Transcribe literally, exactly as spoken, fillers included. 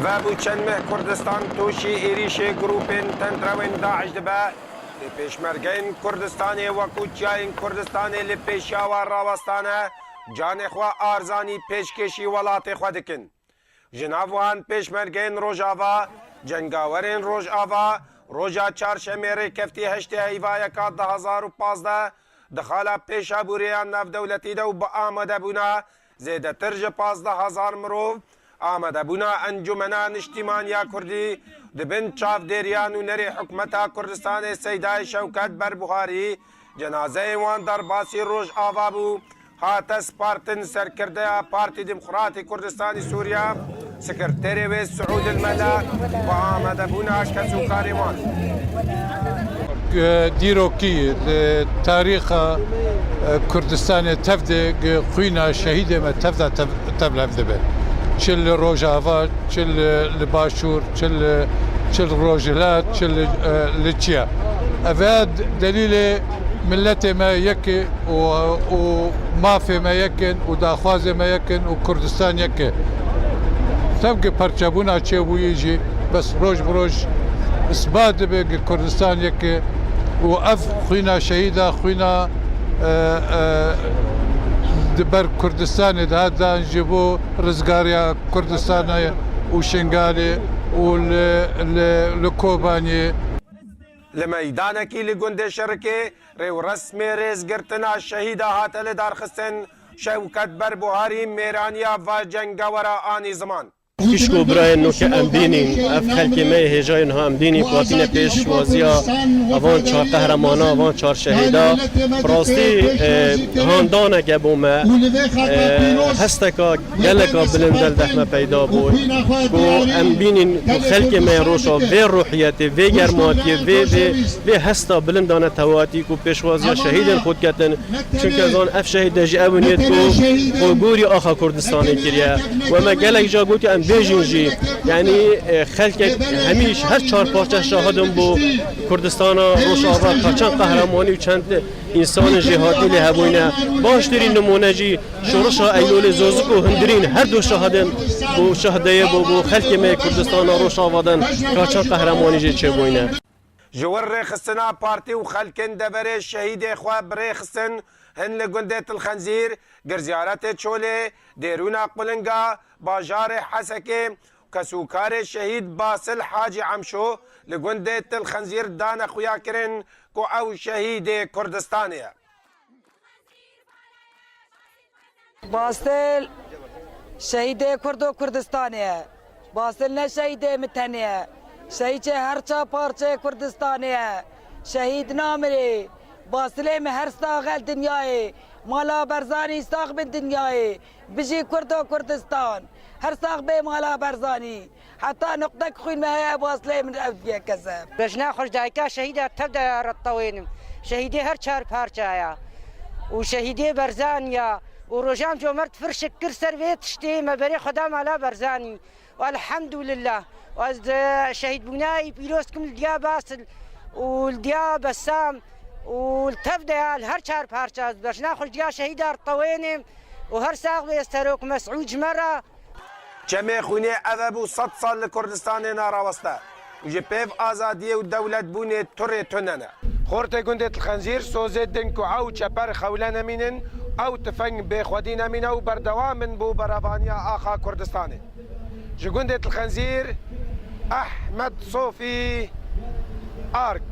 Vebû çend meh Kurdistan tûşî êrîşê grûpên tendrewên DAIŞ dibe, lê pêşmergeyên Kurdistanê wekû çiyayên Kurdistanê li pêşiya wan rawestane, canê xwe arzanî pêşkêşî welatê xwe dikin. Ji nav wan pêşmergeyên Rojava, cengawerên Rojava, roja çarşemê rêkeftî heştê heyvayeka du hazar û pazdeh di xala pêşabûriya navdewletî de û bi amadebûna zêdetir ji pazdeh hezar mirov, amadebûna Encûmena Niştîmaniya Kurdî di bin çavdêriya nûnerê hikûmeta Kurdistanê Seydayê Şewket Berbuharî, cenazeyên wan derbasî Rojava bû, hate spartin serkirdeya Partî Demokratî Kurdistanî Sûriye, sekreterê wê Siûd El Mela, bi amadebûna kesûkarê wan. Dîrokî li tarîxa Kurdistanê tev de xwîna şehîdê me tev de tev, tev lev dibe. Çi li Rojava, çi li, li Başûr, çi li, çi li Rojhilat, çi li, li Çiya. Ev e delîlê miletê me yek e û, û mafê me yek in û daxwazê me yek in û Kurdistan yek e. Tev ki perçebûna çêbûyî jî bes roj bi roj isbat dibe ki Kurdistan yek e û ev xwîna şehîda, xwîna, e, e, di ber Kurdistanê de hat dan ji bo rizgariya Kurdistanê û Şingalê û li, li, li Kobaniyê. Li meydanekî li gundê Şirikê rêwresmê rêzgirtina şehîda hate lidarxistin, Şewket Berbuharî mêraniya va cengawera anî ziman. Tişk û birayên nû ke em bînîn, ev xelkê me yê hêja yên ha em bînîn, ku hatine pêşwaziya evan çar qehremana, evan çar şehêda, bi rastî, e, handaneke bo me, e, hesteka geleka bilind li deh me peyda bû, ku em bînîn ku xelkê me yên roja vê ruhiyetê, vê germatiyê, vê, vê, vê hesta bilinda netewatî ku pêşwaziya şehîdên xwe diketin, çunke ez zanim ev şehîd de jî ew niyet ku xwe gorî axa Kurdistanê kiriye. We me gelek ca gotiye, em bêjin jî, yanî, e, xelkek hemîş her çar parçe şahid in bo Kurdistana Rojava ka çend qehremanî û çend însanên jêhatî lê hebûyne. Baştirîn nimûne jî şorişa Eylûlê Zozik û Hundirîn her du şahid in bo şahdeyê bo, bo xelkê me yê Kurdistana Rojava de ka çend qehremanî jê çêbûyne. Ji wir rêxistina partî û xelkên deverê şehîdê xwe bi rê xistin, hin li gundê Tilxenzîr, Girziyaretê Çolê, Dêrûna Qulinga, bajarê Hesekê, kesûkarê şehîd Basil Hacî Emşo li gundê Tilxenzîr dane xuyakirin ku ew şehîdê Kurdistanê ye. Basil şehîdê Kurd û Kurdistanê ye. Basil ne şehîdê min tenê ye. Şehîdê her çar parçeyê Kurdistanê ye. Şehîd namirê. Basilê min her sax e li dinyayê. Mala Berzanî sax bin dinyayê. Bijî Kurd û Kurdistan. Her sax bê Mala Berzanî. Heta nuqtek xwîn me heye, Basilê min ev diye keze. Bejna xweş dayika şehîda tev de retewênim. Şehîdê her çar parça ya. Û şehîdê Berzan ya. Û Rojan Comert firşik kir ser vê tiştê me berê xwe da Mala Berzanî. Û elhemdulillah. Û ez, e, şehîdbûna wî pîroz kim li diya Basil û li diya Besam û li tev de ya li her çar parça. Ez bejna xweş diya şehîda retewênim û her sax bê serok Mesûd ji me re. Çemê xwînê ev e bû sed sal li Kurdistanê naraweste û ji pêv azadiyê û dewletbûnê turê tune ne. Xortê gundê Tilxenzîr sozê din ku ew çeper xewle nemînin, ew tifeng bêxwedî nemîne û berdewam in bo berevaniya axa Kurdistanê. Ji gundê Tilxenzîr, Ehmed Sofî, Ark.